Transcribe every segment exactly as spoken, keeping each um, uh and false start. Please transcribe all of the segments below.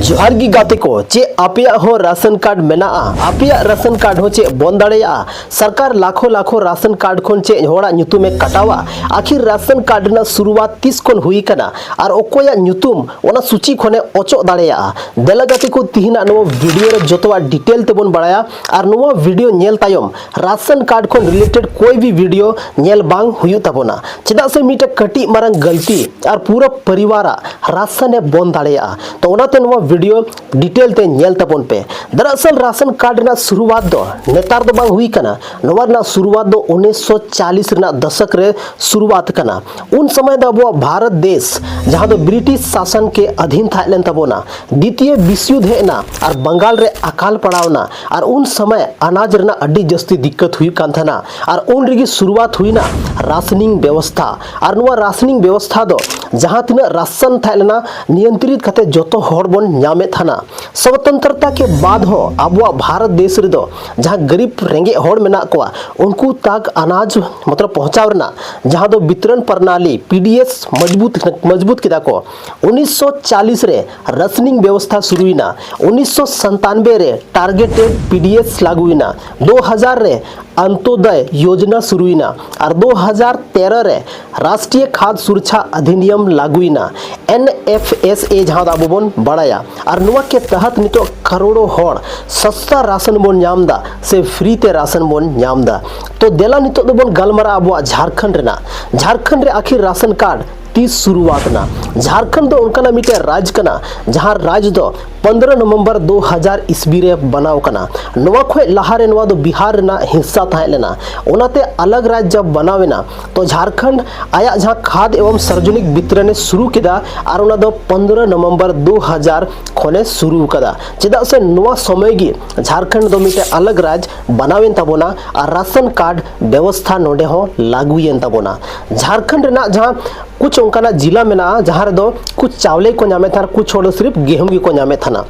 ᱡᱚᱦᱟᱨ ᱜᱮ ᱜᱟᱛᱮ ᱠᱚ, ᱪᱮᱫ ᱟᱯᱮᱭᱟᱜ ᱦᱚᱸ ᱨᱟᱥᱚᱱ ᱠᱟᱨᱰ ᱢᱮᱱᱟᱜᱼᱟ? ᱟᱯᱮᱭᱟᱜ ᱨᱟᱥᱚᱱ ᱠᱟᱨᱰ ᱦᱚᱸ ᱪᱮᱫ ᱵᱚᱱ ᱫᱟᱲᱮᱭᱟᱜᱼᱟ? ᱥᱚᱨᱠᱟᱨ ᱞᱟᱠᱷᱚ ᱞᱟᱠᱷᱚ ᱨᱟᱥᱚᱱ ᱠᱟᱨᱰ ᱠᱷᱚᱱ ᱪᱮᱫ ᱦᱚᱲᱟᱜ ᱧᱩᱛᱩᱢᱮ ᱠᱟᱴᱟᱣᱟ? ᱟᱹᱠᱷᱤᱨ ᱨᱟᱥᱚᱱ ᱠᱟᱨᱰ ᱨᱮᱱᱟᱜ ᱥᱩᱨᱩᱣᱟᱛ ᱛᱤᱥ ᱠᱷᱚᱱ ᱦᱩᱭ ᱠᱟᱱᱟ ᱟᱨ ᱚᱠᱚᱭᱟᱜ ᱧᱩᱛᱩᱢ ᱚᱱᱟ ᱥᱩᱪᱤ ᱠᱷᱚᱱᱮ ᱚᱪᱚᱜ ᱫᱟᱲᱮᱭᱟᱜᱼᱟ? ᱫᱮᱞᱟ ᱜᱟᱛᱮ ᱠᱚ, ᱛᱤᱦᱤᱧᱟᱜ ᱱᱚᱣᱟ ᱵᱷᱤᱰᱤᱭᱳ ᱨᱮ ᱡᱚᱛᱚᱣᱟᱜ ᱰᱤᱴᱮᱞ ᱛᱮᱵᱚᱱ ᱵᱟᱲᱟᱭᱟ᱾ ᱟᱨ ᱱᱚᱣᱟ ᱵᱷᱤᱰᱤᱭᱳ ᱧᱮᱞ ᱛᱟᱭᱚᱢ ᱨᱟᱥᱚᱱ ᱠᱟᱨᱰ ᱠᱷᱚᱱ ᱨᱤᱞᱮᱴᱮᱰ ᱠᱚᱭ ᱵᱷᱤ ᱵᱷᱤᱰᱤᱭᱳ ᱧᱮᱞ ᱵᱟᱝ ᱦᱩᱭᱩᱜ ᱛᱟᱵᱚᱱᱟ, ᱪᱮᱫᱟᱜ ᱥᱮ ᱢᱤᱫᱴᱮᱱ ᱠᱟᱹᱴᱤᱡ ᱢᱟᱨᱟᱝ ᱜᱟᱹᱞᱛᱤ ᱟᱨ ᱯᱩᱨᱟᱹ ᱯᱚᱨᱤᱵᱟᱨᱟᱜ ᱨᱟᱥᱚᱱᱮ ᱵᱚᱱ ᱫᱟᱲᱮᱭᱟᱜᱼᱟ᱾ ᱛᱚ ᱚᱱᱟᱛᱮ ᱱᱚᱣᱟ ᱵᱷᱤᱰᱤᱭᱳ ᱰᱤᱴᱮᱞ ᱛᱮ ᱧᱮᱞ ᱛᱟᱵᱚᱱ ᱯᱮ᱾ ᱫᱟᱨᱟᱥᱚᱞ ᱨᱟᱥᱚᱱ ᱠᱟᱨᱰ ᱨᱮᱱᱟᱜ ᱥᱩᱨᱩᱣᱟᱛ ᱫᱚ ᱱᱮᱛᱟᱨ ᱫᱚ ᱵᱟᱝ ᱦᱩᱭ ᱠᱟᱱᱟ᱾ ᱱᱚᱣᱟ ᱨᱮᱱᱟᱜ ᱥᱩᱨᱩᱣᱟᱛ ᱫᱚ ᱩᱱᱤᱥᱥᱚ ᱪᱟᱞᱤᱥ ᱨᱮᱱᱟᱜ ᱫᱚᱥᱚᱠ ᱨᱮ ᱥᱩᱨᱩᱣᱟᱛ ᱠᱟᱱᱟ᱾ ᱩᱱ ᱥᱚᱢᱚᱭ ᱫᱚ ᱟᱵᱚᱣᱟᱜ ᱵᱷᱟᱨᱚᱛ ᱫᱮᱥ, ᱡᱟᱦᱟᱸ ᱫᱚ ᱵᱨᱤᱴᱤᱥ ᱥᱟᱥᱚᱱ ᱠᱮ ᱟᱫᱷᱤᱱ ᱛᱟᱦᱮᱸ ᱞᱮᱱ ᱛᱟᱵᱚᱱᱟ, ᱫᱤᱛᱤᱭᱚ ᱵᱤᱥᱣ ᱭᱩᱫᱽᱫᱷ ᱦᱮᱡ ᱮᱱᱟ ᱟᱨ ᱵᱟᱝᱜᱟᱞ ᱨᱮ ᱟᱠᱟᱞ ᱯᱟᱲᱟᱣ ᱮᱱᱟ᱾ ᱟᱨ ᱩᱱ ᱥᱚᱢᱚᱭ ᱟᱱᱟᱡ ᱨᱮᱱᱟᱜ ᱟᱹᱰᱤ ᱡᱟᱹᱥᱛᱤ ᱫᱤᱠᱠᱟᱛ ᱦᱩᱭᱩᱜ ᱠᱟᱱ ᱛᱟᱦᱮᱱᱟ᱾ ᱟᱨ ᱩᱱ ᱨᱮᱜᱮ ᱥᱩᱨᱩᱣᱟᱛ ᱦᱩᱭᱱᱟ ᱨᱟᱥᱚᱱᱤᱝ ᱵᱮᱵᱚᱥᱛᱷᱟ᱾ ᱟᱨ ᱱᱚᱣᱟ ᱨᱟᱥᱚᱱᱤᱝ ᱵᱮᱵᱚᱥᱛᱷᱟ ᱫᱚ ᱡᱟᱦᱟᱸ ᱛᱤᱱᱟᱹᱜ ᱨᱟᱥᱚᱱ ᱛᱟᱦᱮᱸ ᱞᱮᱱᱟ, ᱱᱤᱭᱚᱱᱛᱨᱤᱛ ᱠᱟᱛᱮ ᱡᱚᱛᱚ ᱦᱚᱲ ᱵᱚᱱ ᱧᱟᱢᱮᱫ ᱛᱟᱦᱮᱱᱟ᱾ ᱥᱚᱛᱚᱱᱛᱨᱚᱛᱟ ᱠᱮ ᱵᱟᱫ ᱦᱚᱸ ᱟᱵᱚᱣᱟᱜ ᱵᱷᱟᱨᱚᱛ ᱫᱮᱥ ᱨᱮᱫᱚ ᱡᱟᱦᱟᱸ ᱜᱟᱨᱤᱵ ᱨᱮᱸᱜᱮᱡ ᱦᱚᱲ ᱢᱮᱱᱟᱜ ᱠᱚᱣᱟ, ᱩᱱᱠᱩ ᱛᱟᱠ ᱟᱱᱟᱡ ᱢᱚᱛᱞᱚᱵ ᱯᱚᱦᱪᱟᱣ ᱨᱮᱱᱟᱜ ᱡᱟᱦᱟᱸ ᱫᱚ ᱵᱤᱛᱨᱚᱱ ᱯᱨᱚᱱᱟᱞᱤ, ᱯᱤ ᱰᱤ ᱮᱥ ᱢᱚᱡᱽᱵᱩᱛ, ᱢᱚᱡᱽᱵᱩᱛ ᱠᱮᱫᱟ ᱠᱚ᱾ ᱩᱱᱤᱥᱥᱚ ᱪᱟᱞᱤᱥ ᱨᱮ ᱨᱟᱥᱚᱱᱤᱝ ᱵᱮᱵᱚᱥᱛᱷᱟ ᱥᱩᱨᱩᱭᱮᱱᱟ᱾ ᱩᱱᱤᱥᱥᱚ ᱥᱟᱱᱛᱟᱱᱵᱮ ᱨᱮ ᱴᱟᱨᱜᱮᱴᱮᱰ ᱯᱤ ᱰᱤ ᱮᱥ ᱞᱟᱹᱜᱩᱭᱮᱱᱟ᱾ ᱫᱩ ᱦᱟᱡᱟᱨ ᱨᱮ ᱚᱱᱛᱳᱫᱚᱭ ᱭᱳᱡᱽᱱᱟ ᱥᱩᱨᱩᱭᱮᱱᱟ᱾ ᱟᱨ ᱫᱩ ᱦᱟᱡᱟᱨ ᱛᱮᱨᱚ ᱨᱮ ᱨᱟᱥᱴᱨᱤᱭᱚ ᱠᱷᱟᱫᱽ ᱥᱩᱨᱚᱠᱪᱷᱟ ᱚᱫᱷᱤᱱᱤᱭᱚᱢ ᱞᱟᱹᱜᱩᱭᱮᱱᱟ, ᱮᱱ ᱮᱯᱷ ᱮᱥ ᱮ, ᱡᱟᱦᱟᱸ ᱫᱚ ᱟᱵᱚ ᱵᱚᱱ ᱵᱟᱲᱟᱭᱟ᱾ ᱟᱨ ᱱᱚᱣᱟ ᱠᱮ ᱛᱟᱦᱟᱛ ᱱᱤᱛᱚᱜ ᱠᱟᱨᱳᱲᱚ ᱦᱚᱲ ᱥᱚᱥᱛᱟ ᱨᱟᱥᱚᱱ ᱵᱚᱱ ᱧᱟᱢ ᱮᱫᱟ ᱥᱮ ᱯᱷᱨᱤ ᱛᱮ ᱨᱟᱥᱚᱱ ᱵᱚᱱ ᱧᱟᱢ ᱮᱫᱟ᱾ ᱛᱚ ᱫᱮᱞᱟ ᱱᱤᱛᱚᱜ ᱫᱚᱵᱚᱱ ᱜᱟᱞᱢᱟᱨᱟᱜᱼᱟ ᱟᱵᱚᱣᱟᱜ ᱡᱷᱟᱲᱠᱷᱚᱸᱰ ᱨᱮᱱᱟᱜ᱾ ᱡᱷᱟᱲᱠᱷᱚᱸᱰ ᱨᱮ ᱟᱹᱠᱷᱤᱨ ᱨᱟᱥᱚᱱ ᱠᱟᱨᱰ ᱛᱤᱥ ᱥᱩᱨᱩᱣᱟᱛ ᱮᱱᱟ? ᱡᱷᱟᱲᱠᱷᱚᱸᱰ ᱫᱚ ᱚᱱᱠᱟᱱᱟᱜ ᱢᱤᱫᱴᱮᱱ ᱨᱟᱡᱽ ᱠᱟᱱᱟ, ᱡᱟᱦᱟᱸ ᱨᱟᱡᱽ ᱫᱚ ᱯᱚᱱᱫᱽᱨᱚ ᱱᱚᱵᱷᱮᱢᱵᱚᱨ ᱫᱩ ᱦᱟᱡᱟᱨ ᱤᱥᱵᱤ ᱨᱮ ᱵᱮᱱᱟᱣ ᱠᱟᱱᱟ᱾ ᱱᱚᱣᱟ ᱠᱷᱚᱱ ᱞᱟᱦᱟᱨᱮ ᱱᱚᱣᱟ ᱫᱚ ᱵᱤᱦᱟᱨ ᱨᱮᱱᱟᱜ ᱦᱤᱥᱥᱟ ᱛᱟᱦᱮᱸ ᱞᱮᱱᱟ᱾ ᱚᱱᱟᱛᱮ ᱟᱞᱟᱜᱽ ᱨᱟᱡᱽ ᱡᱟᱵ ᱵᱮᱱᱟᱣ ᱮᱱᱟ, ᱛᱚ ᱡᱷᱟᱲᱠᱷᱚᱸᱰ ᱟᱭᱟᱜ ᱡᱟᱦᱟᱸ ᱠᱷᱟᱫᱽ ᱮᱵᱚᱢ ᱥᱟᱨᱡᱚᱱᱤᱠ ᱵᱤᱛᱨᱚᱱᱮ ᱥᱩᱨᱩ ᱠᱮᱫᱟ, ᱟᱨ ᱚᱱᱟ ᱫᱚ ᱯᱚᱱᱫᱽᱨᱚ ᱱᱚᱵᱷᱮᱢᱵᱚᱨ ᱫᱩ ᱦᱟᱡᱟᱨ ᱠᱷᱚᱱᱮ ᱥᱩᱨᱩ ᱠᱟᱫᱟ᱾ ᱪᱮᱫᱟᱜ ᱥᱮ ᱱᱚᱣᱟ ᱥᱚᱢᱚᱭ ᱜᱮ ᱡᱷᱟᱲᱠᱷᱚᱸᱰ ᱫᱚ ᱢᱤᱫᱴᱮᱱ ᱟᱞᱟᱜᱽ ᱨᱟᱡᱽ ᱵᱮᱱᱟᱣᱮᱱ ᱛᱟᱵᱚᱱᱟ ᱟᱨ ᱨᱟᱥᱚᱱ ᱠᱟᱨᱰ ᱵᱮᱵᱚᱥᱛᱷᱟ ᱱᱚᱰᱮ ᱦᱚᱸ ᱞᱟᱹᱜᱩᱭᱮᱱ ᱛᱟᱵᱚᱱᱟ᱾ ᱡᱷᱟᱲᱠᱷᱚᱸᱰ ᱨᱮᱱᱟᱜ ᱡᱟᱦᱟᱸ ᱠᱩᱪ ᱚᱱᱠᱟᱱᱟᱜ ᱡᱤᱞᱟ ᱢᱮᱱᱟᱜᱼᱟ, ᱡᱟᱦᱟᱸ ᱨᱮᱫᱚ ᱠᱩᱪ ᱪᱟᱣᱞᱮ ᱠᱚ ᱧᱟᱢᱮᱫ ᱛᱟᱦᱮᱱᱟ, ᱠᱩᱪ ᱦᱚᱲ ᱫᱚ ᱥᱤᱨᱤᱯ ᱜᱮᱦᱩᱢ ᱜᱮᱠᱚ ᱧᱟᱢᱮᱫ ᱛᱟᱦᱮᱱᱟ᱾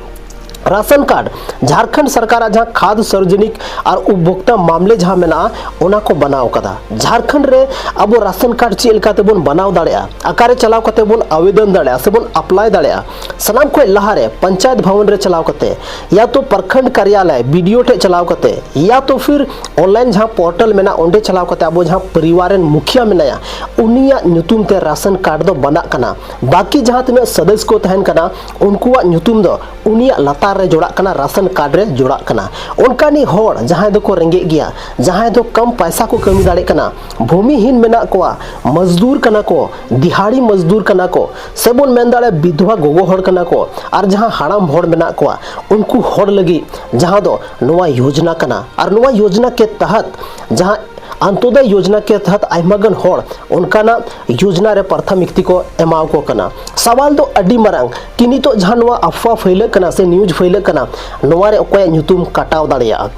ᱨᱟᱥᱚᱱ ᱠᱟᱨᱰ ᱡᱷᱟᱲᱠᱷᱚᱸᱰ ᱥᱚᱨᱠᱟᱨᱟᱜ ᱡᱟᱦᱟᱸ ᱠᱷᱟᱫᱽ ᱥᱟᱨᱡᱚᱱᱤᱠ ᱟᱨ ᱩᱯᱵᱷᱳᱠᱛᱟ ᱢᱟᱢᱞᱮ ᱡᱟᱦᱟᱸ ᱢᱮᱱᱟᱜᱼᱟ, ᱚᱱᱟ ᱠᱚ ᱵᱮᱱᱟᱣ ᱠᱟᱫᱟ᱾ ᱡᱷᱟᱲᱠᱷᱚᱸᱰ ᱨᱮ ᱟᱵᱚ ᱨᱟᱥᱚᱱ ᱠᱟᱨᱰ ᱪᱮᱫ ᱞᱮᱠᱟ ᱛᱮᱵᱚᱱ ᱵᱮᱱᱟᱣ ᱫᱟᱲᱮᱭᱟᱜᱼᱟ, ᱚᱠᱟᱨᱮ ᱪᱟᱞᱟᱣ ᱠᱟᱛᱮ ᱵᱚᱱ ᱟᱵᱮᱫᱚᱱ ᱫᱟᱲᱮᱭᱟᱜᱼᱟ ᱥᱮ ᱵᱚᱱ ᱟᱯᱞᱟᱭ ᱫᱟᱲᱮᱭᱟᱜᱼᱟ, ᱥᱟᱱᱟᱢ ᱠᱷᱚᱱ ᱞᱟᱦᱟᱨᱮ ᱯᱚᱧᱪᱟᱭᱮᱛ ᱵᱷᱚᱵᱚᱱ ᱨᱮ ᱪᱟᱞᱟᱣ ᱠᱟᱛᱮ, ᱭᱟ ᱛᱚ ᱯᱨᱚᱠᱷᱚᱸᱰ ᱠᱟᱨᱭᱟᱞᱚᱭ ᱵᱤᱰᱤᱳ ᱴᱷᱮᱱ ᱪᱟᱞᱟᱣ ᱠᱟᱛᱮ, ᱭᱟ ᱛᱚ ᱯᱷᱤᱨ ᱚᱱᱞᱟᱭᱤᱱ ᱡᱟᱦᱟᱸ ᱯᱳᱨᱴᱟᱞ ᱢᱮᱱᱟᱜᱼᱟ, ᱚᱸᱰᱮ ᱪᱟᱞᱟᱣ ᱠᱟᱛᱮ ᱟᱵᱚ ᱡᱟᱦᱟᱸ ᱯᱚᱨᱤᱵᱟᱨ ᱨᱮᱱ ᱢᱩᱠᱷᱤᱭᱟ ᱢᱮᱱᱟᱭᱟ, ᱩᱱᱤᱭᱟᱜ ᱧᱩᱛᱩᱢ ᱛᱮ ᱨᱟᱥᱚᱱ ᱠᱟᱨᱰ ᱫᱚ ᱵᱮᱱᱟᱜ ᱠᱟᱱᱟ᱾ ᱵᱟᱹᱠᱤ ᱡᱟᱦᱟᱸ ᱛᱤᱱᱟᱹᱜ ᱥᱚᱫᱚᱥᱥᱚ ᱠᱚ ᱛᱟᱦᱮᱱ ᱠᱟᱱᱟ, ᱩᱱᱠᱩᱣᱟᱜ ᱧᱩᱛᱩᱢ ᱫᱚ ᱩᱱᱤᱭᱟᱜ ᱞᱟᱛᱟᱨ ᱨᱮ ᱡᱚᱲᱟᱜ ᱠᱟᱱᱟ, ᱨᱟᱥᱚᱱ ᱠᱟᱨᱰ ᱨᱮ ᱡᱚᱲᱟᱜ ᱠᱟᱱᱟ᱾ ᱚᱱᱠᱟᱱᱤᱡ ᱦᱚᱲ ᱡᱟᱦᱟᱸᱭ ᱫᱚᱠᱚ ᱨᱮᱸᱜᱮᱡ ᱜᱮᱭᱟ, ᱡᱟᱦᱟᱸᱭ ᱫᱚ ᱠᱚᱢ ᱯᱟᱭᱥᱟ ᱠᱚ ᱠᱟᱹᱢᱤ ᱫᱟᱲᱮᱭᱟᱜ ᱠᱟᱱᱟ, ᱵᱷᱩᱢᱤᱦᱤᱱ ᱢᱮᱱᱟᱜ ᱠᱚᱣᱟ, ᱢᱚᱡᱽᱫᱩᱨ ᱠᱟᱱᱟ ᱠᱚ, ᱫᱤᱦᱟᱲᱤ ᱢᱚᱡᱽᱫᱩᱨ ᱠᱟᱱᱟ ᱠᱚ, ᱥᱮᱵᱚᱱ ᱢᱮᱱ ᱫᱟᱲᱮᱭᱟᱜᱼᱟ ᱵᱤᱫᱷᱣᱟ ᱜᱚᱜᱚ ᱦᱚᱲ ᱠᱟᱱᱟ ᱠᱚ, ᱟᱨ ᱡᱟᱦᱟᱸ ᱦᱟᱲᱟᱢ ᱦᱚᱲ ᱢᱮᱱᱟᱜ ᱠᱚᱣᱟ, ᱩᱱᱠᱩ ᱦᱚᱲ ᱞᱟᱹᱜᱤᱫ ᱡᱟᱦᱟᱸ ᱫᱚ ᱱᱚᱣᱟ ᱭᱳᱡᱽᱱᱟ ᱠᱟᱱᱟ᱾ ᱟᱨ ᱱᱚᱣᱟ ᱭᱳᱡᱽᱱᱟ ᱠᱮ ᱛᱟᱦᱟᱛ ᱡᱟᱦᱟᱸ ᱚᱱᱛᱳᱫᱚᱭ ᱭᱳᱡᱽᱱᱟ ᱠᱮ ᱛᱟᱦᱟᱛ ᱟᱭᱢᱟ ᱜᱟᱱ ᱦᱚᱲ ᱚᱱᱠᱟᱱᱟᱜ ᱭᱳᱡᱽᱱᱟ ᱨᱮ ᱯᱨᱟᱛᱷᱚᱢᱤᱠᱛᱤ ᱠᱚ ᱮᱢᱟᱣ ᱠᱚ ᱠᱟᱱᱟ᱾ ᱥᱟᱣᱟᱞ ᱫᱚ ᱟᱹᱰᱤ ᱢᱟᱨᱟᱝ ᱠᱤ ᱱᱤᱛᱚᱜ ᱡᱟᱦᱟᱸ ᱱᱚᱣᱟ ᱟᱯᱷᱣᱟ ᱯᱷᱟᱹᱭᱞᱟᱹᱜ ᱠᱟᱱᱟ ᱥᱮ ᱱᱤᱭᱩᱡᱽ ᱯᱷᱟᱹᱭᱞᱟᱹᱜ ᱠᱟᱱᱟ, ᱱᱚᱣᱟ ᱨᱮ ᱚᱠᱚᱭᱟᱜ ᱧᱩᱛᱩᱢ ᱠᱟᱴᱟᱣ ᱫᱟᱲᱮᱭᱟᱜᱼᱟ?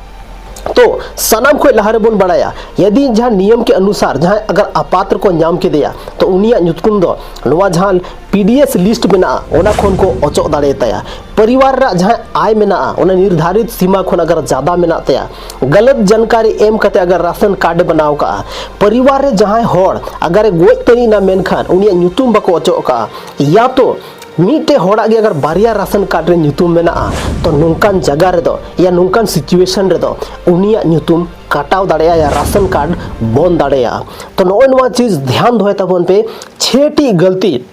ᱛᱚ ᱥᱟᱱᱟᱢ ᱠᱷᱚᱱ ᱞᱟᱦᱟ ᱨᱮᱵᱚᱱ ᱵᱟᱲᱟᱭᱟ, ᱭᱟᱫᱤ ᱡᱟᱦᱟᱸ ᱱᱤᱭᱚᱢ ᱠᱮ ᱚᱱᱩᱥᱟᱨ ᱡᱟᱦᱟᱸᱭ ᱟᱜᱟᱨ ᱟᱯᱟᱛ ᱨᱮᱠᱚ ᱧᱟᱢ ᱠᱮᱫᱮᱭᱟ, ᱛᱚ ᱩᱱᱤᱭᱟᱜ ᱧᱩᱛᱩᱢ ᱫᱚ ᱱᱚᱣᱟ ᱡᱟᱦᱟᱸ ᱯᱤ ᱰᱤ ᱮᱥ ᱞᱤᱥᱴ ᱢᱮᱱᱟᱜᱼᱟ, ᱚᱱᱟ ᱠᱷᱚᱱ ᱠᱚ ᱚᱪᱚᱜ ᱫᱟᱲᱮᱭᱟᱛᱟᱭᱟ᱾ ᱯᱚᱨᱤᱵᱟᱨ ᱨᱮᱱᱟᱜ ᱡᱟᱦᱟᱸ ᱟᱭ ᱢᱮᱱᱟᱜᱼᱟ, ᱚᱱᱟ ᱱᱤᱨᱫᱷᱟᱨᱤᱛ ᱥᱤᱢᱟ ᱠᱷᱚᱱ ᱟᱜᱟᱨ ᱡᱟᱫᱟ ᱢᱮᱱᱟᱜ ᱛᱟᱭᱟ, ᱜᱟᱞᱟᱛ ᱡᱟᱱᱠᱟᱨᱤ ᱮᱢ ᱠᱟᱛᱮ ᱟᱜᱟᱨ ᱨᱟᱥᱚᱱ ᱠᱟᱨᱰ ᱮ ᱵᱮᱱᱟᱣ ᱠᱟᱜᱼᱟ, ᱯᱚᱨᱤᱵᱟᱨ ᱨᱮ ᱡᱟᱦᱟᱸᱭ ᱦᱚᱲ ᱟᱜᱟᱨ ᱮ ᱜᱚᱡ ᱛᱟᱹᱱᱤᱡ ᱮᱱᱟ ᱢᱮᱱᱠᱷᱟᱱ ᱩᱱᱤᱭᱟᱜ ᱧᱩᱛᱩᱢ ᱵᱟᱠᱚ ᱚᱪᱚᱜ ᱠᱟᱜᱼᱟ, ᱭᱟ ᱛᱚ ᱢᱤᱫᱴᱮᱡ ᱦᱚᱲᱟᱜ ᱜᱮ ᱟᱜᱟᱨ ᱵᱟᱨᱭᱟ ᱨᱟᱥᱚᱱ ᱠᱟᱨᱰ ᱨᱮ ᱧᱩᱛᱩᱢ ᱢᱮᱱᱟᱜᱼᱟ, ᱛᱚ ᱱᱚᱝᱠᱟᱱ ᱡᱟᱭᱜᱟ ᱨᱮᱫᱚ ᱭᱟ ᱱᱚᱝᱠᱟᱱ ᱥᱤᱪᱩᱭᱮᱥᱚᱱ ᱨᱮᱫᱚ ᱩᱱᱤᱭᱟᱜ ᱧᱩᱛᱩᱢ ᱠᱟᱴᱟᱣ ᱫᱟᱲᱮᱭᱟᱜᱼᱟ ᱭᱟ ᱨᱟᱥᱚᱱ ᱠᱟᱨᱰ ᱵᱚᱱᱫ ᱫᱟᱲᱮᱭᱟᱜᱼᱟ᱾ ᱛᱚ ᱱᱚᱜᱼᱚᱭ ᱱᱚᱣᱟ ᱪᱤᱡᱽ ᱫᱷᱮᱭᱟᱱ ᱫᱚᱦᱚᱭ ᱛᱟᱵᱚᱱ ᱯᱮ, ᱪᱷᱮᱴᱤ ᱜᱟᱹᱞᱛᱤ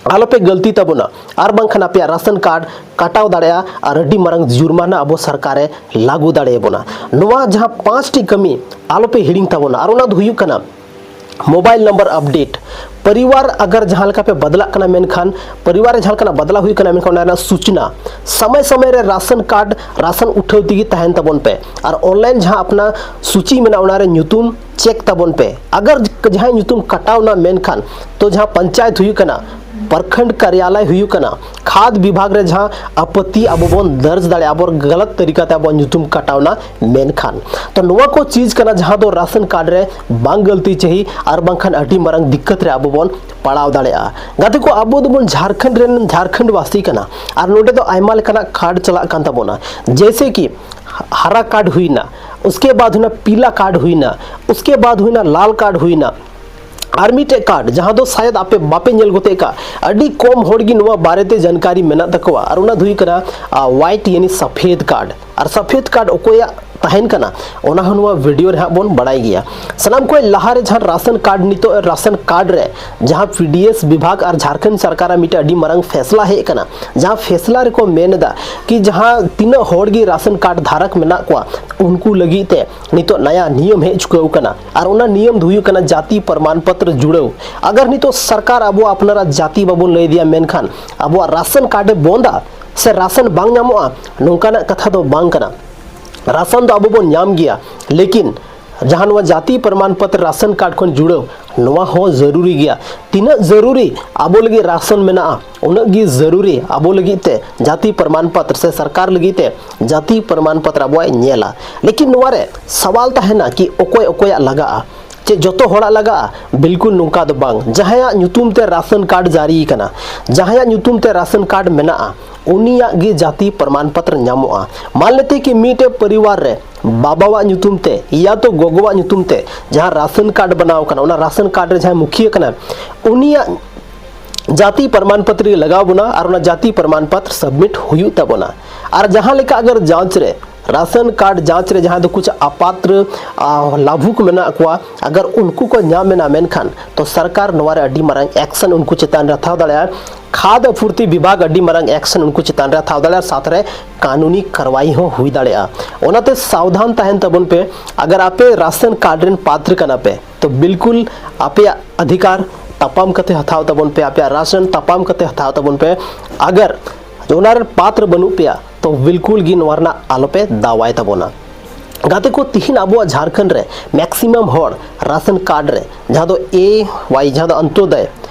ᱟᱞᱚᱯᱮ ᱜᱟᱹᱞᱛᱤ ᱛᱟᱵᱚᱱᱟ, ᱟᱨ ᱵᱟᱝᱠᱷᱟᱱ ᱟᱯᱮᱭᱟᱜ ᱨᱟᱥᱚᱱ ᱠᱟᱨᱰ ᱠᱟᱴᱟᱣ ᱫᱟᱲᱮᱭᱟᱜᱼᱟ ᱟᱨ ᱟᱹᱰᱤ ᱢᱟᱨᱟᱝ ᱡᱩᱨᱢᱟᱱᱟ ᱟᱵᱚ ᱥᱚᱨᱠᱟᱨᱮ ᱞᱟᱹᱜᱩ ᱫᱟᱲᱮᱭᱟᱵᱚᱱᱟ᱾ ᱱᱚᱣᱟ ᱡᱟᱦᱟᱸ ᱯᱟᱸᱪᱴᱤ ᱠᱟᱹᱢᱤ ᱟᱞᱚᱯᱮ ᱦᱤᱲᱤᱧ ᱛᱟᱵᱚᱱᱟ, ᱟᱨ ᱚᱱᱟ ᱫᱚ ᱦᱩᱭᱩᱜ ᱠᱟᱱᱟ ᱢᱳᱵᱟᱭᱤᱞ ᱱᱟᱢᱵᱟᱨ ᱟᱯᱰᱮᱴ᱾ ᱯᱚᱨᱤᱵᱟᱨ ᱟᱜᱟᱨ ᱡᱟᱦᱟᱸ ᱞᱮᱠᱟ ᱯᱮ ᱵᱟᱫᱞᱟᱜ ᱠᱟᱱᱟ, ᱢᱮᱱᱠᱷᱟᱱ ᱯᱚᱨᱤᱵᱟᱨ ᱨᱮ ᱡᱟᱦᱟᱸ ᱞᱮᱠᱟᱱᱟᱜ ᱵᱟᱫᱞᱟᱣ ᱦᱩᱭᱩᱜ ᱠᱟᱱᱟ, ᱢᱮᱱᱠᱷᱟᱱ ᱚᱱᱟ ᱨᱮᱱᱟᱜ ᱥᱩᱪᱱᱟ ᱥᱚᱢᱚᱭ ᱥᱚᱢᱚᱭ ᱨᱮ ᱨᱟᱥᱚᱱ ᱠᱟᱨᱰ, ᱨᱟᱥᱚᱱ ᱩᱴᱷᱟᱹᱣ ᱛᱮᱜᱮ ᱛᱟᱦᱮᱱ ᱛᱟᱵᱚᱱ ᱯᱮ᱾ ᱟᱨ ᱚᱱᱞᱟᱭᱤᱱ ᱡᱟᱦᱟᱸ ᱟᱯᱱᱟ ᱥᱩᱪᱤ ᱢᱮᱱᱟᱜᱼᱟ, ᱚᱱᱟ ᱨᱮ ᱧᱩᱛᱩᱢ ᱪᱮᱠ ᱛᱟᱵᱚᱱ ᱯᱮ᱾ ᱟᱜᱟᱨ ᱡᱟᱦᱟᱸᱭ ᱧᱩᱛᱩᱢ ᱠᱟᱴᱟᱣ ᱮᱱᱟ, ᱢᱮᱱᱠᱷᱟᱱ ᱛᱚ ᱡᱟᱦᱟᱸ ᱯᱚᱧᱪᱟᱭᱮᱛ ᱦᱩᱭᱩᱜ ᱠᱟᱱᱟ, ᱯᱨᱚᱠᱷᱚᱸᱰ ᱠᱟᱨᱭᱟᱞᱚᱭ ᱦᱩᱭᱩᱜ ᱠᱟᱱᱟ, ᱠᱷᱟᱫᱽ ᱵᱤᱵᱷᱟᱜᱽ ᱨᱮ ᱡᱟᱦᱟᱸ ᱟᱯᱚᱛᱛᱤ ᱟᱵᱚ ᱵᱚᱱ ᱫᱚᱨᱡᱽ ᱫᱟᱲᱮᱭᱟᱜᱼᱟ, ᱟᱵᱚ ᱜᱟᱞᱟᱛ ᱛᱟᱹᱨᱤᱠᱟ ᱛᱮ ᱟᱵᱚᱣᱟᱜ ᱧᱩᱛᱩᱢ ᱠᱟᱴᱟᱣᱱᱟ ᱢᱮᱱᱠᱷᱟᱱ᱾ ᱛᱚ ᱱᱚᱣᱟ ᱠᱚ ᱪᱤᱡᱽ ᱠᱟᱱᱟ ᱡᱟᱦᱟᱸ ᱫᱚ ᱨᱟᱥᱚᱱ ᱠᱟᱨᱰ ᱨᱮ ᱵᱟᱝ ᱜᱟᱹᱞᱛᱤ ᱪᱟᱹᱦᱤ ᱟᱨ ᱵᱟᱝᱠᱷᱟᱱ ᱟᱹᱰᱤ ᱢᱟᱨᱟᱝ ᱫᱤᱠᱠᱟᱛ ᱨᱮ ᱟᱵᱚ ᱵᱚᱱ ᱯᱟᱲᱟᱣ ᱫᱟᱲᱮᱭᱟᱜᱼᱟ᱾ ᱜᱟᱛᱮ ᱠᱚ, ᱟᱵᱚ ᱫᱚᱵᱚᱱ ᱡᱷᱟᱲᱠᱷᱚᱸᱰ ᱨᱮᱱ ᱡᱷᱟᱲᱠᱷᱚᱸᱰ ᱵᱟᱥᱤ ᱠᱟᱱᱟ ᱟᱨ ᱱᱚᱰᱮ ᱫᱚ ᱟᱭᱢᱟ ᱞᱮᱠᱟᱱᱟᱜ ᱠᱟᱨᱰ ᱪᱟᱞᱟᱜ ᱠᱟᱱ ᱛᱟᱵᱚᱱᱟ, ᱡᱮᱭᱥᱮ ᱠᱤ ᱦᱟᱨᱟ ᱠᱟᱨᱰ ᱦᱩᱭᱱᱟ, ᱩᱥᱠᱮ ᱵᱟᱫ ᱦᱩᱭᱱᱟ ᱯᱤᱞᱟ ᱠᱟᱨᱰ ᱦᱩᱭᱱᱟ, ᱩᱥᱠᱮ ᱵᱟᱫ ᱦᱩᱭᱱᱟ ᱞᱟᱞ ᱠᱟᱨᱰ ᱦᱩᱭᱱᱟ, ᱟᱨ ᱢᱤᱫᱴᱮᱡ ᱠᱟᱨᱰ ᱡᱟᱦᱟᱸ ᱫᱚ ᱥᱟᱭᱟᱫ ᱟᱯᱮ ᱵᱟᱯᱮ ᱧᱮᱞ ᱜᱚᱛᱮ ᱠᱟᱜ, ᱟᱹᱰᱤ ᱠᱚᱢ ᱦᱚᱲ ᱜᱮ ᱱᱚᱣᱟ ᱵᱟᱨᱮᱛᱮ ᱡᱟᱱᱠᱟᱨᱤ ᱢᱮᱱᱟᱜ ᱛᱟᱠᱚᱣᱟ, ᱟᱨ ᱚᱱᱟ ᱫᱚ ᱦᱩᱭᱩᱜ ᱠᱟᱱᱟ ᱣᱟᱭᱤᱴ ᱭᱟᱱᱤ ᱥᱟᱯᱷᱮᱫ ᱠᱟᱨᱰ᱾ ᱟᱨ ᱥᱟᱯᱷᱮᱫ ᱠᱟᱨᱰ ᱚᱠᱚᱭᱟᱜ ᱛᱟᱦᱮᱱ ᱠᱟᱱᱟ, ᱚᱱᱟ ᱦᱚᱸ ᱱᱚᱣᱟ ᱵᱷᱤᱰᱤᱭᱳ ᱨᱮ ᱦᱟᱸᱜ ᱵᱚᱱ ᱵᱟᱲᱟᱭ ᱜᱮᱭᱟ᱾ ᱥᱟᱱᱟᱢ ᱠᱷᱚᱱ ᱞᱟᱦᱟ ᱨᱮ ᱡᱟᱦᱟᱸ ᱨᱟᱥᱚᱱ ᱠᱟᱨᱰ, ᱱᱤᱛᱚᱜ ᱨᱟᱥᱚᱱ ᱠᱟᱨᱰ ᱨᱮ ᱡᱟᱦᱟᱸ ᱯᱤ ᱰᱤ ᱮᱥ ᱵᱤᱵᱷᱟᱜᱽ ᱟᱨ ᱡᱷᱟᱲᱠᱷᱚᱸᱰ ᱥᱚᱨᱠᱟᱨᱟᱜ ᱢᱤᱫᱴᱮᱱ ᱟᱹᱰᱤ ᱢᱟᱨᱟᱝ ᱯᱷᱮᱥᱞᱟ ᱦᱮᱡ ᱟᱠᱟᱱᱟ, ᱡᱟᱦᱟᱸ ᱯᱷᱮᱥᱞᱟ ᱨᱮᱠᱚ ᱢᱮᱱ ᱮᱫᱟ ᱠᱤ ᱡᱟᱦᱟᱸ ᱛᱤᱱᱟᱹᱜ ᱦᱚᱲ ᱜᱮ ᱨᱟᱥᱚᱱ ᱠᱟᱨᱰ ᱫᱷᱟᱨᱚᱠ ᱢᱮᱱᱟᱜ ᱠᱚᱣᱟ, ᱩᱱᱠᱩ ᱞᱟᱹᱜᱤᱫ ᱛᱮ ᱱᱤᱛᱚᱜ ᱱᱟᱭᱟ ᱱᱤᱭᱚᱢ ᱦᱮᱡ ᱪᱩᱠᱟᱹᱣ ᱠᱟᱱᱟ᱾ ᱟᱨ ᱚᱱᱟ ᱱᱤᱭᱚᱢ ᱫᱚ ᱦᱩᱭᱩᱜ ᱠᱟᱱᱟ ᱡᱟᱹᱛᱤ ᱯᱨᱚᱢᱟᱱ ᱯᱚᱛᱨᱚ ᱡᱩᱲᱟᱹᱣ᱾ ᱟᱜᱟᱨ ᱱᱤᱛᱚᱜ ᱥᱚᱨᱠᱟᱨ ᱟᱵᱚ ᱟᱯᱱᱟᱨᱟᱜ ᱡᱟᱹᱛᱤ ᱵᱟᱵᱚᱱ ᱞᱟᱹᱭ ᱤᱫᱤᱭᱟ, ᱢᱮᱱᱠᱷᱟᱱ ᱟᱵᱚᱣᱟᱜ ᱨᱟᱥᱚᱱ ᱠᱟᱨᱰ ᱮ ᱵᱚᱱᱫᱟ ᱥᱮ ᱨᱟᱥᱚᱱ ᱵᱟᱝ ᱧᱟᱢᱚᱜᱼᱟ, ᱱᱚᱝᱠᱟᱱᱟᱜ ᱠᱟᱛᱷᱟ ᱫᱚ ᱵᱟᱝ ᱠᱟᱱᱟ᱾ ᱨᱟᱥᱚᱱ ᱫᱚ ᱟᱵᱚ ᱵᱚᱱ ᱧᱟᱢ ᱜᱮᱭᱟ, ᱞᱮᱠᱤᱱ ᱡᱟᱦᱟᱸ ᱱᱚᱣᱟ ᱡᱟᱹᱛᱤ ᱯᱨᱚᱢᱟᱱ ᱯᱚᱛᱨᱚ ᱨᱟᱥᱚᱱ ᱠᱟᱨᱰ ᱠᱷᱚᱱ ᱡᱩᱲᱟᱹᱣ, ᱱᱚᱣᱟ ᱦᱚᱸ ᱡᱟᱹᱨᱩᱨᱤ ᱜᱮᱭᱟ᱾ ᱛᱤᱱᱟᱹᱜ ᱡᱟᱹᱨᱩᱨᱤ ᱟᱵᱚ ᱞᱟᱹᱜᱤᱫ ᱨᱟᱥᱚᱱ ᱢᱮᱱᱟᱜᱼᱟ, ᱩᱱᱟᱹᱜ ᱜᱮ ᱡᱟᱹᱨᱩᱨᱤ ᱟᱵᱚ ᱞᱟᱹᱜᱤᱫ ᱛᱮ ᱡᱟᱹᱛᱤ ᱯᱨᱚᱢᱟᱱ ᱯᱚᱛᱨᱚ ᱥᱮ ᱥᱚᱨᱠᱟᱨ ᱞᱟᱹᱜᱤᱫ ᱛᱮ ᱡᱟᱹᱛᱤ ᱯᱨᱚᱢᱟᱱ ᱯᱚᱛᱨᱚ ᱟᱵᱚᱣᱟᱜ ᱧᱮᱞᱟ᱾ ᱞᱮᱠᱤᱱ ᱱᱚᱣᱟ ᱨᱮ ᱥᱟᱣᱟᱞ ᱛᱟᱦᱮᱱᱟ ᱠᱤ ᱚᱠᱚᱭ ᱚᱠᱚᱭᱟᱜ ᱞᱟᱜᱟᱜᱼᱟ? ᱪᱮᱫ ᱡᱚᱛᱚ ᱦᱚᱲᱟᱜ ᱞᱟᱜᱟᱜᱼᱟ? ᱵᱤᱞᱠᱩᱞ ᱱᱚᱝᱠᱟ ᱫᱚ ᱵᱟᱝ᱾ ᱡᱟᱦᱟᱸᱭᱟᱜ ᱧᱩᱛᱩᱢ ᱛᱮ ᱨᱟᱥᱚᱱ ᱠᱟᱨᱰ ᱡᱟᱹᱨᱤ ᱠᱟᱱᱟ, ᱡᱟᱦᱟᱸᱭᱟᱜ ᱧᱩᱛᱩᱢ ᱛᱮ ᱨᱟᱥᱚᱱ ᱠᱟᱨᱰ ᱢᱮᱱᱟᱜᱼᱟ, ᱩᱱᱤᱭᱟᱜ ᱜᱮ ᱡᱟᱹᱛᱤ ᱯᱨᱚᱢᱟᱱ ᱯᱚᱛᱨᱚ ᱧᱟᱢᱚᱜᱼᱟ᱾ ᱢᱟᱱ ᱞᱮᱛᱮ ᱠᱤ ᱢᱤᱫᱴᱮᱡ ᱯᱚᱨᱤᱵᱟᱨ ᱨᱮ ᱵᱟᱵᱟᱣᱟᱜ ᱧᱩᱛᱩᱢ ᱛᱮ ᱭᱟ ᱛᱚ ᱜᱚᱜᱚᱣᱟᱜ ᱧᱩᱛᱩᱢ ᱛᱮ ᱡᱟᱦᱟᱸ ᱨᱟᱥᱚᱱ ᱠᱟᱨᱰ ᱵᱮᱱᱟᱣ ᱠᱟᱱᱟ, ᱚᱱᱟ ᱨᱟᱥᱚᱱ ᱠᱟᱨᱰ ᱨᱮ ᱡᱟᱦᱟᱸᱭ ᱢᱩᱠᱷᱤᱭᱟᱹ ᱠᱟᱱᱟ, ᱩᱱᱤᱭᱟᱜ ᱡᱟᱹᱛᱤ ᱯᱨᱚᱢᱟᱱ ᱯᱚᱛᱨᱚ ᱞᱟᱜᱟᱣ ᱵᱚᱱᱟ ᱟᱨ ᱚᱱᱟ ᱡᱟᱹᱛᱤ ᱯᱨᱚᱢᱟᱱ ᱯᱚᱛᱨᱚ ᱥᱟᱵᱢᱤᱴ ᱦᱩᱭᱩᱜ ᱛᱟᱵᱚᱱᱟ᱾ ᱟᱨ ᱡᱟᱦᱟᱸ ᱞᱮᱠᱟ ᱟᱜᱟᱨ ᱡᱟᱸᱪ ᱨᱮ, ᱨᱟᱥᱚᱱ ᱠᱟᱨᱰ ᱡᱟᱸᱪ ᱨᱮ ᱡᱟᱦᱟᱸᱭ ᱫᱚ ᱠᱩᱪ ᱟᱯᱟᱛᱨᱚ, ᱟ, ᱞᱟᱵᱷᱩᱠ ᱢᱮᱱᱟᱜ ᱠᱚᱣᱟ, ᱟᱜᱟᱨ ᱩᱱᱠᱩ ᱠᱚ ᱧᱟᱢ ᱮᱱᱟ, ᱢᱮᱱᱠᱷᱟᱱ ᱛᱚ ᱥᱚᱨᱠᱟᱨ ᱱᱚᱣᱟ ᱨᱮ ᱟᱹᱰᱤ ᱢᱟᱨᱟᱝ ᱮᱠᱥᱚᱱ ᱩᱱᱠᱩ ᱪᱮᱛᱟᱱ ᱨᱮ ᱦᱟᱛᱟᱣ ᱫᱟᱲᱮᱭᱟᱜᱼᱟ᱾ ᱠᱷᱟᱫ ᱟᱯᱩᱨᱛᱤ ᱵᱤᱵᱷᱟᱜᱽ ᱟᱹᱰᱤ ᱢᱟᱨᱟᱝ ᱮᱠᱥᱚᱱ ᱩᱱᱠᱩ ᱪᱮᱛᱟᱱ ᱨᱮ ᱦᱟᱛᱟᱣ ᱫᱟᱲᱮᱭᱟᱜᱼᱟ, ᱥᱟᱛ ᱨᱮ ᱠᱟᱹᱱᱩᱱᱤ ᱠᱟᱨᱣᱟᱭ ᱦᱚᱸ ᱦᱩᱭ ᱫᱟᱲᱮᱭᱟᱜᱼᱟ᱾ ᱚᱱᱟᱛᱮ ᱥᱟᱵᱫᱷᱟᱱ ᱛᱟᱦᱮᱱ ᱛᱟᱵᱚᱱ ᱯᱮ᱾ ᱟᱜᱟᱨ ᱟᱯᱮ ᱨᱟᱥᱚᱱ ᱠᱟᱨᱰ ᱨᱮᱱ ᱯᱟᱛᱨᱚ ᱠᱟᱱᱟ ᱯᱮ, ᱛᱚ ᱵᱤᱞᱠᱩᱞ ᱟᱯᱮᱭᱟᱜ ᱚᱫᱷᱤᱠᱟᱨ ᱛᱟᱯᱟᱢ ᱠᱟᱛᱮ ᱦᱟᱛᱟᱣ ᱛᱟᱵᱚᱱ ᱯᱮ, ᱟᱯᱮᱭᱟᱜ ᱨᱟᱥᱚᱱ ᱛᱟᱯᱟᱢ ᱠᱟᱛᱮ ᱦᱟᱛᱟᱣ ᱛᱟᱵᱚᱱ ᱯᱮ᱾ ᱟᱜᱟᱨ ᱚᱱᱟ ᱨᱮᱱ ᱯᱟᱛᱨᱚ ᱵᱟᱹᱱᱩᱜ ᱯᱮᱭᱟ, ᱛᱚ ᱵᱤᱞᱠᱩᱞ ᱜᱮ ᱱᱚᱣᱟ ᱨᱮᱱᱟᱜ ᱟᱞᱚᱯᱮ ᱫᱟᱣᱟᱭ ᱛᱟᱵᱚᱱᱟ᱾ ᱜᱟᱛᱮ ᱠᱚ, ᱛᱤᱦᱤᱧ ᱟᱵᱚᱣᱟᱜ ᱡᱷᱟᱲᱠᱷᱚᱸᱰ ᱨᱮ ᱢᱮᱠᱥᱤᱢᱟᱢ ᱦᱚᱲ ᱨᱟᱥᱚᱱ ᱠᱟᱨᱰ ᱨᱮ, ᱡᱟᱦᱟᱸ ᱫᱚ ᱮ ᱣᱟᱭ, ᱡᱟᱦᱟᱸ ᱫᱚ ᱚᱱᱛᱳᱫᱚᱭ,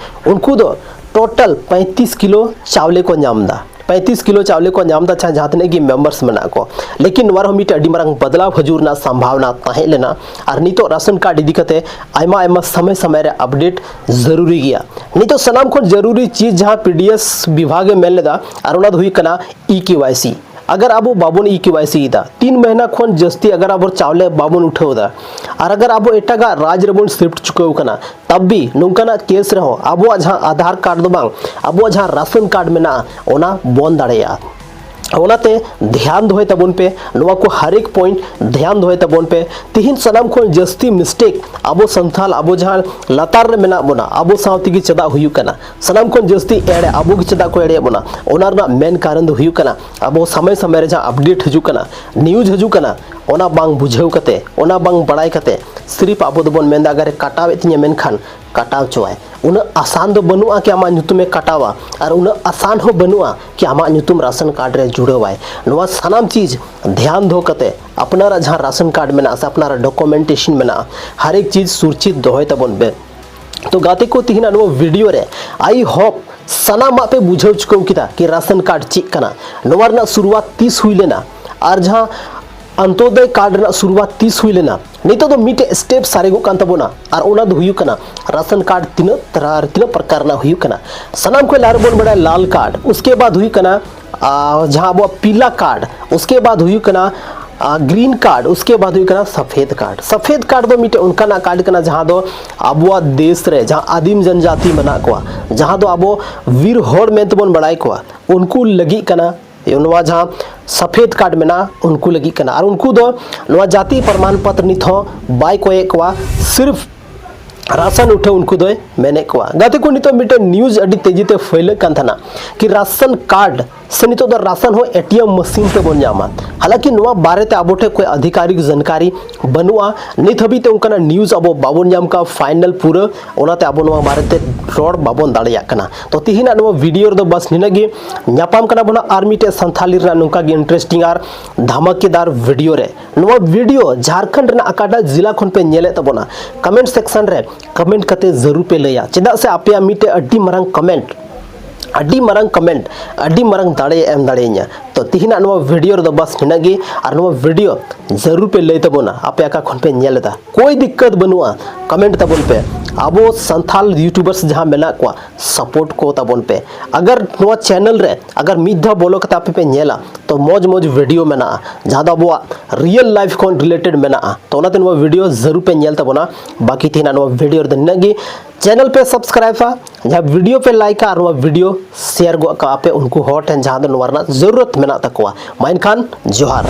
ᱩᱱᱠᱩ ᱫᱚ ᱴᱳᱴᱟᱞ ᱯᱚᱸᱭᱛᱨᱤᱥ ᱠᱤᱞᱳ ᱪᱟᱣᱞᱮ ᱠᱚ ᱧᱟᱢ ᱮᱫᱟ᱾ ᱯᱚᱸᱭᱛᱨᱤᱥ ᱠᱤᱞᱳ ᱪᱟᱣᱞᱮ ᱠᱚ ᱧᱟᱢ ᱮᱫᱟ, ᱡᱟᱦᱟᱸ ᱡᱟᱦᱟᱸ ᱛᱤᱱᱟᱹᱜ ᱜᱮ ᱢᱮᱢᱵᱟᱨᱥ ᱢᱮᱱᱟᱜ ᱠᱚ᱾ ᱞᱮᱠᱤᱱ ᱱᱚᱣᱟ ᱨᱮᱦᱚᱸ ᱢᱤᱫᱴᱮᱱ ᱟᱹᱰᱤ ᱢᱟᱨᱟᱝ ᱵᱚᱫᱞᱟᱣ ᱦᱤᱡᱩᱜ ᱨᱮᱱᱟᱜ ᱥᱚᱢᱵᱷᱟᱵᱚᱱᱟ ᱛᱟᱦᱮᱸ ᱞᱮᱱᱟ᱾ ᱟᱨ ᱱᱤᱛᱚᱜ ᱨᱟᱥᱚᱱ ᱠᱟᱨᱰ ᱤᱫᱤ ᱠᱟᱛᱮ ᱟᱭᱢᱟ ᱟᱭᱢᱟ ᱥᱚᱢᱚᱭ ᱥᱚᱢᱚᱭ ᱨᱮ ᱟᱯᱰᱮᱴ ᱡᱟᱹᱨᱩᱨᱤ ᱜᱮᱭᱟ᱾ ᱱᱤᱛᱚᱜ ᱥᱟᱱᱟᱢ ᱠᱷᱚᱱ ᱡᱟᱹᱨᱩᱨᱤ ᱪᱤᱡᱽ ᱡᱟᱦᱟᱸ ᱯᱤ ᱰᱤ ᱮᱥ ᱵᱤᱵᱷᱟᱜᱽ ᱮ ᱢᱮᱱ ᱞᱮᱫᱟ, ᱟᱨ ᱚᱱᱟ ᱫᱚ ᱦᱩᱭᱩᱜ ᱠᱟᱱᱟ ᱤ ᱠᱮ ᱣᱟᱭ ᱥᱤ᱾ ᱟᱜᱟᱨ ᱟᱵᱚ ᱵᱟᱵᱚᱱ ᱤ ᱠᱮ ᱣᱟᱭ ᱥᱤ ᱮᱫᱟ, ᱛᱤᱱ ᱢᱟᱹᱦᱱᱟᱹ ᱠᱷᱚᱱ ᱡᱟᱹᱥᱛᱤ ᱟᱜᱟᱨ ᱟᱵᱚ ᱪᱟᱣᱞᱮ ᱵᱟᱵᱚᱱ ᱩᱴᱷᱟᱹᱣ ᱮᱫᱟ, ᱟᱨ ᱟᱜᱟᱨ ᱟᱵᱚ ᱮᱴᱟᱜᱟᱜ ᱨᱟᱡᱽ ᱨᱮᱵᱚᱱ ᱥᱤᱯᱷᱴ ᱪᱩᱠᱟᱹᱣ ᱠᱟᱱᱟ, ᱛᱟᱵ ᱵᱤ ᱱᱚᱝᱠᱟᱱᱟᱜ ᱠᱮᱥ ᱨᱮᱦᱚᱸ ᱟᱵᱚᱣᱟᱜ ᱡᱟᱦᱟᱸ ᱟᱫᱷᱟᱨ ᱠᱟᱨᱰ ᱫᱚ ᱵᱟᱝ, ᱟᱵᱚᱣᱟᱜ ᱡᱟᱦᱟᱸ ᱨᱟᱥᱚᱱ ᱠᱟᱨᱰ ᱢᱮᱱᱟᱜᱼᱟ, ᱚᱱᱟ ᱵᱚᱱ ᱫᱟᱲᱮᱭᱟᱜᱼᱟ᱾ ᱚᱱᱟᱛᱮ ᱫᱷᱮᱭᱟᱱ ᱫᱚᱦᱚᱭ ᱛᱟᱵᱚᱱ ᱯᱮ, ᱱᱚᱣᱟ ᱠᱚ ᱦᱟᱨ ᱮᱠ ᱯᱚᱭᱮᱱᱴ ᱫᱷᱮᱭᱟᱱ ᱫᱚᱦᱚᱭ ᱛᱟᱵᱚᱱ ᱯᱮ᱾ ᱛᱤᱦᱤᱧ ᱥᱟᱱᱟᱢ ᱠᱷᱚᱱ ᱡᱟᱹᱥᱛᱤ ᱢᱤᱥᱴᱮᱠ ᱟᱵᱚ ᱥᱟᱱᱛᱷᱟᱞ, ᱟᱵᱚ ᱡᱟᱦᱟᱸ ᱞᱟᱛᱟᱨ ᱨᱮ ᱢᱮᱱᱟᱜ ᱵᱚᱱᱟ, ᱟᱵᱚ ᱥᱟᱶ ᱛᱮᱜᱮ ᱪᱮᱫᱟᱜ ᱦᱩᱭᱩᱜ ᱠᱟᱱᱟ? ᱥᱟᱱᱟᱢ ᱠᱷᱚᱱ ᱡᱟᱹᱥᱛᱤ ᱮᱲᱮ ᱟᱵᱚ ᱜᱮ ᱪᱮᱫᱟᱜ ᱠᱚ ᱮᱲᱮᱭᱮᱫ ᱵᱚᱱᱟ? ᱚᱱᱟ ᱨᱮᱱᱟᱜ ᱢᱮᱱ ᱠᱟᱨᱚᱱ ᱫᱚ ᱦᱩᱭᱩᱜ ᱠᱟᱱᱟ, ᱟᱵᱚ ᱥᱚᱢᱚᱭ ᱥᱚᱢᱚᱭ ᱨᱮ ᱡᱟᱦᱟᱸ ᱟᱯᱰᱮᱴ ᱦᱤᱡᱩᱜ ᱠᱟᱱᱟ, ᱱᱤᱭᱩᱡᱽ ᱦᱤᱡᱩᱜ ᱠᱟᱱᱟ, ᱚᱱᱟ ᱵᱟᱝ ᱵᱩᱡᱷᱟᱹᱣ ᱠᱟᱛᱮ, ᱚᱱᱟ ᱵᱟᱝ ᱵᱟᱲᱟᱭ ᱠᱟᱛᱮ, ᱥᱤᱨᱤᱯ ᱟᱵᱚ ᱫᱚᱵᱚᱱ ᱢᱮᱱᱫᱟ, ᱟᱜᱟᱨᱮ ᱠᱟᱴᱟᱣᱮᱫ ᱛᱤᱧᱟ, ᱢᱮᱱᱠᱷᱟᱱ ᱠᱟᱴᱟᱣ ᱪᱚᱣᱟᱭ᱾ ᱩᱱᱟᱹᱜ ᱟᱥᱟᱱ ᱫᱚ ᱵᱟᱹᱱᱩᱜᱼᱟ ᱠᱤ ᱟᱢᱟᱜ ᱧᱩᱛᱩᱢᱮ ᱠᱟᱴᱟᱣᱟ, ᱟᱨ ᱩᱱᱟᱹᱜ ᱟᱥᱟᱱ ᱦᱚᱸ ᱵᱟᱹᱱᱩᱜᱼᱟ ᱠᱤ ᱟᱢᱟᱜ ᱧᱩᱛᱩᱢ ᱨᱟᱥᱚᱱ ᱠᱟᱨᱰ ᱨᱮ ᱡᱩᱲᱟᱹᱣᱟᱭ᱾ ᱱᱚᱣᱟ ᱥᱟᱱᱟᱢ ᱪᱤᱡᱽ ᱫᱷᱮᱭᱟᱱ ᱫᱚᱦᱚ ᱠᱟᱛᱮ, ᱟᱯᱱᱟᱨᱟᱜ ᱡᱟᱦᱟᱸ ᱨᱟᱥᱚᱱ ᱠᱟᱨᱰ ᱢᱮᱱᱟᱜᱼᱟ ᱥᱮ ᱟᱯᱱᱟᱨᱟᱜ ᱰᱚᱠᱩᱢᱮᱱᱴᱮᱥᱚᱱ ᱢᱮᱱᱟᱜᱼᱟ, ᱦᱟᱨ ᱮᱠ ᱪᱤᱡᱽ ᱥᱩᱨᱪᱤᱛ ᱫᱚᱦᱚᱭ ᱛᱟᱵᱚᱱ ᱵᱮ᱾ ᱛᱚ ᱜᱟᱛᱮ ᱠᱚ, ᱛᱤᱦᱤᱧᱟᱜ ᱱᱚᱣᱟ ᱵᱷᱤᱰᱤᱭᱳ ᱨᱮ I hope ᱥᱟᱱᱟᱢᱟᱜ ᱯᱮ ᱵᱩᱡᱷᱟᱹᱣ ᱪᱩᱠᱟᱹᱣ ᱠᱮᱫᱟ ᱠᱤ ᱨᱟᱥᱚᱱ ᱠᱟᱨᱰ ᱪᱮᱫ ᱠᱟᱱᱟ, ᱱᱚᱣᱟ ᱨᱮᱱᱟᱜ ᱥᱩᱨᱩᱣᱟᱛ ᱛᱤᱥ ᱦᱩᱭ ᱞᱮᱱᱟ, ᱟᱨ ᱡᱟᱦᱟᱸ ᱚᱱᱛᱳᱫᱚᱭ ᱠᱟᱨᱰ ᱨᱮᱱᱟᱜ ᱥᱩᱨᱩᱣᱟᱛ ᱛᱤᱥ ᱦᱩᱭ ᱞᱮᱱᱟ᱾ ᱱᱤᱛᱚᱜ ᱫᱚ ᱢᱤᱫᱴᱮᱡ ᱥᱴᱮᱯ ᱥᱟᱨᱮᱜᱚᱜ ᱠᱟᱱ ᱛᱟᱵᱚᱱᱟ, ᱟᱨ ᱚᱱᱟ ᱫᱚ ᱦᱩᱭᱩᱜ ᱠᱟᱱᱟ ᱨᱟᱥᱚᱱ ᱠᱟᱨᱰ ᱛᱤᱱᱟᱹᱜ ᱛᱟᱨᱟ-, ᱛᱤᱱᱟᱹᱜ ᱯᱨᱚᱠᱟᱨ ᱨᱮᱱᱟᱜ ᱦᱩᱭᱩᱜ ᱠᱟᱱᱟ᱾ ᱥᱟᱱᱟᱢ ᱠᱷᱚᱱ ᱞᱟᱦᱟ ᱨᱮᱵᱚᱱ ᱵᱟᱲᱟᱭᱟ ᱞᱟᱞ ᱠᱟᱨᱰ, ᱩᱥᱠᱮ ᱵᱟᱫ ᱦᱩᱭᱩᱜ ᱠᱟᱱᱟ ᱟᱨ ᱡᱟᱦᱟᱸ ᱟᱵᱚᱣᱟᱜ ᱯᱤᱞᱟ ᱠᱟᱨᱰ, ᱩᱥᱠᱮ ᱵᱟᱫ ᱦᱩᱭᱩᱜ ᱠᱟᱱᱟ ᱟᱨ ᱜᱨᱤᱱ ᱠᱟᱨᱰ, ᱩᱥᱠᱮ ᱵᱟᱫ ᱦᱩᱭᱩᱜ ᱠᱟᱱᱟ ᱥᱟᱯᱷᱮᱫ ᱠᱟᱨᱰ᱾ ᱥᱟᱯᱷᱮᱫ ᱠᱟᱨᱰ ᱫᱚ ᱢᱤᱫᱴᱮᱱ ᱚᱱᱠᱟᱱᱟᱜ ᱠᱟᱨᱰ ᱠᱟᱱᱟ ᱡᱟᱦᱟᱸ ᱫᱚ ᱟᱵᱚᱣᱟᱜ ᱫᱮᱥ ᱨᱮ ᱡᱟᱦᱟᱸ ᱟᱹᱫᱤᱢ ᱡᱚᱱᱡᱟᱹᱛᱤ ᱢᱮᱱᱟᱜ ᱠᱚᱣᱟ, ᱡᱟᱦᱟᱸ ᱫᱚ ᱟᱵᱚ ᱵᱤᱨ ᱦᱚᱲ ᱢᱮᱱᱛᱮᱵᱚᱱ ᱵᱟᱲᱟᱭ ᱠᱚᱣᱟ, ᱩᱱᱠᱩ ᱞᱟᱹᱜᱤᱫ ᱠᱟᱱᱟ᱾ ᱱᱚᱣᱟ ᱡᱟᱦᱟᱸ ᱥᱟᱯᱷᱮᱫ ᱠᱟᱨᱰ ᱢᱮᱱᱟᱜᱼᱟ, ᱩᱱᱠᱩ ᱞᱟᱹᱜᱤᱫ ᱠᱟᱱᱟ᱾ ᱟᱨ ᱩᱱᱠᱩ ᱫᱚ ᱱᱚᱣᱟ ᱡᱟᱹᱛᱤ ᱯᱨᱚᱢᱟᱱ ᱯᱚᱛᱨ ᱱᱤᱛ ᱦᱚᱸ ᱵᱟᱭ ᱠᱚᱭᱮᱫ ᱠᱚᱣᱟ, ᱥᱤᱨᱯᱷ ᱨᱟᱥᱚᱱ ᱩᱴᱷᱟᱹᱣ ᱩᱱᱠᱩ ᱫᱚᱭ ᱢᱮᱱᱮᱫ ᱠᱚᱣᱟ᱾ ᱜᱟᱛᱮ ᱠᱚ, ᱱᱤᱛᱚᱜ ᱢᱤᱫᱴᱮᱱ ᱱᱤᱭᱩᱡᱽ ᱟᱹᱰᱤ ᱛᱮᱡᱤ ᱛᱮ ᱯᱷᱟᱹᱭᱞᱟᱹᱜ ᱠᱟᱱ ᱛᱟᱦᱮᱱᱟ ᱠᱤ ᱨᱟᱥᱚᱱ ᱠᱟᱨᱰ ᱥᱮ ᱱᱤᱛᱚᱜ ᱫᱚ ᱨᱟᱥᱚᱱ ᱦᱚᱸ ᱮ ᱴᱤ ᱮᱢ ᱢᱮᱥᱤᱱ ᱛᱮᱵᱚᱱ ᱧᱟᱢᱟ᱾ ᱦᱟᱞᱟᱸᱠᱤ ᱱᱚᱣᱟ ᱵᱟᱨᱮᱛᱮ ᱟᱵᱚ ᱴᱷᱮᱱ ᱠᱷᱚᱱ ᱟᱫᱷᱤᱠᱟᱨᱤᱠ ᱡᱟᱱᱠᱟᱨᱤ ᱵᱟᱹᱱᱩᱜᱼᱟ᱾ ᱱᱤᱛ ᱦᱟᱹᱵᱤᱡ ᱛᱮ ᱚᱱᱠᱟᱱᱟᱜ ᱱᱤᱭᱩᱡᱽ ᱟᱵᱚ ᱵᱟᱵᱚᱱ ᱧᱟᱢ ᱠᱟᱜᱼᱟ ᱯᱷᱟᱭᱱᱟᱞ ᱯᱩᱨᱟᱹ, ᱚᱱᱟᱛᱮ ᱟᱵᱚ ᱱᱚᱣᱟ ᱵᱟᱨᱮᱛᱮ ᱨᱚᱲ ᱵᱟᱵᱚᱱ ᱫᱟᱲᱮᱭᱟᱜ ᱠᱟᱱᱟ᱾ ᱛᱚ ᱛᱤᱦᱤᱧᱟᱜ ᱱᱚᱣᱟ ᱵᱷᱤᱰᱤᱭᱳ ᱨᱮᱫᱚ ᱵᱟᱥ ᱱᱤᱱᱟᱹᱜ ᱜᱮ᱾ ᱧᱟᱯᱟᱢ ᱠᱟᱱᱟ ᱵᱚᱱ ᱟᱨ ᱢᱤᱫᱴᱮᱡ ᱥᱟᱱᱛᱷᱟᱞᱤ ᱨᱮᱱᱟᱜ ᱱᱚᱝᱠᱟ ᱜᱮ ᱤᱱᱴᱟᱨᱮᱥᱴᱤᱝ ᱟᱨ ᱫᱷᱟᱢᱟᱠᱮᱫᱟᱨ ᱵᱷᱤᱰᱤᱭᱳ ᱨᱮ᱾ ᱱᱚᱣᱟ ᱵᱷᱤᱰᱤᱭᱳ ᱡᱷᱟᱲᱠᱷᱚᱸᱰ ᱨᱮᱱᱟᱜ ᱚᱠᱟᱴᱟᱜ ᱡᱮᱞᱟ ᱠᱷᱚᱱ ᱯᱮ ᱧᱮᱞᱮᱫ ᱛᱟᱵᱚᱱᱟ, ᱠᱚᱢᱮᱱᱴ ᱥᱮᱠᱥᱚᱱ ᱨᱮ ᱠᱚᱢᱮᱱᱴ ᱠᱟᱛᱮ ᱡᱟᱹᱨᱩᱲ ᱯᱮ ᱞᱟᱹᱭᱟ᱾ ᱪᱮᱫᱟᱜ ᱥᱮ ᱟᱯᱮᱭᱟᱜ ᱢᱤᱫᱴᱮᱡ ᱟᱹᱰᱤ ᱢᱟᱨᱟᱝ ᱠᱚᱢᱮᱱᱴ, ᱟᱹᱰᱤ ᱢᱟᱨᱟᱝ ᱠᱚᱢᱮᱱᱴ ᱟᱹᱰᱤ ᱢᱟᱨᱟᱝ ᱫᱟᱲᱮ ᱮᱢ ᱫᱟᱲᱮᱭᱟᱹᱧᱟ᱾ ᱛᱚ ᱛᱤᱦᱤᱧᱟᱜ ᱱᱚᱣᱟ ᱵᱷᱤᱰᱤᱭᱳ ᱨᱮᱫᱚ ᱵᱟᱥ ᱱᱤᱱᱟᱹᱜ ᱜᱮ᱾ ᱟᱨ ᱱᱚᱣᱟ ᱵᱷᱤᱰᱤᱭᱳ ᱡᱟᱹᱨᱩᱲ ᱯᱮ ᱞᱟᱹᱭ ᱛᱟᱵᱚᱱᱟ ᱟᱯᱮ ᱚᱠᱟ ᱠᱷᱚᱱ ᱯᱮ ᱧᱮᱞ ᱮᱫᱟ᱾ ᱠᱳᱭ ᱫᱤᱠᱠᱟᱛ ᱵᱟᱹᱱᱩᱜᱼᱟ, ᱠᱚᱢᱮᱱᱴ ᱛᱟᱵᱚᱱ ᱯᱮ᱾ ᱟᱵᱚ ᱥᱟᱱᱛᱟᱞ ᱤᱭᱩᱴᱩᱵᱟᱨᱥ ᱡᱟᱦᱟᱸ ᱢᱮᱱᱟᱜ ᱠᱚᱣᱟ, ᱥᱟᱯᱳᱨᱴ ᱠᱚ ᱛᱟᱵᱚᱱ ᱯᱮ᱾ ᱟᱜᱟᱨ ᱱᱚᱣᱟ ᱪᱮᱱᱮᱞ ᱨᱮ ᱟᱜᱟᱨ ᱢᱤᱫ ᱫᱷᱟᱣ ᱵᱚᱞᱚ ᱠᱟᱛᱮ ᱟᱯᱮ ᱯᱮ ᱧᱮᱞᱟ, ᱛᱚ ᱢᱚᱡᱽ ᱢᱚᱡᱽ ᱵᱷᱤᱰᱤᱭᱳ ᱢᱮᱱᱟᱜᱼᱟ ᱡᱟᱦᱟᱸ ᱫᱚ ᱟᱵᱚᱣᱟᱜ ᱨᱤᱭᱮᱞ ᱞᱟᱭᱤᱯᱷ ᱠᱷᱚᱱ ᱨᱤᱞᱮᱴᱮᱰ ᱢᱮᱱᱟᱜᱼᱟ᱾ ᱛᱚ ᱚᱱᱟᱛᱮ ᱱᱚᱣᱟ ᱵᱷᱤᱰᱤᱭᱳ ᱡᱟᱹᱨᱩᱲ ᱯᱮ ᱧᱮᱞ ᱛᱟᱵᱚᱱᱟ᱾ ᱵᱟᱠᱤ ᱛᱮᱦᱮᱧᱟᱜ ᱱᱚᱣᱟ ᱵᱷᱤᱰᱤᱭᱳ ᱨᱮᱫᱚ ᱱᱤᱱᱟᱹᱜ ᱜᱮ᱾ ᱪᱮᱱᱮᱞ ᱯᱮ ᱥᱟᱵᱥᱠᱨᱟᱭᱤᱵᱟ, ᱡᱟᱦᱟᱸ ᱵᱷᱤᱰᱤᱭᱳ ᱯᱮ ᱞᱟᱭᱤᱠᱟ ᱟᱨ ᱱᱚᱣᱟ ᱵᱷᱤᱰᱤᱭᱳ ᱥᱮᱭᱟᱨ ᱜᱚᱫ ᱠᱟᱜᱼᱟ ᱯᱮ ᱩᱱᱠᱩ ᱦᱚᱲ ᱴᱷᱮᱱ ᱡᱟᱦᱟᱸ ᱫᱚ ᱱᱚᱣᱟ ᱨᱮᱱᱟᱜ ᱡᱟᱹᱨᱩᱲᱟᱛ ᱢᱮᱱᱟᱜ ᱛᱟᱠᱚᱣᱟ᱾ ᱢᱟ ᱮᱱᱠᱷᱟᱱ ᱡᱚᱦᱟᱨ᱾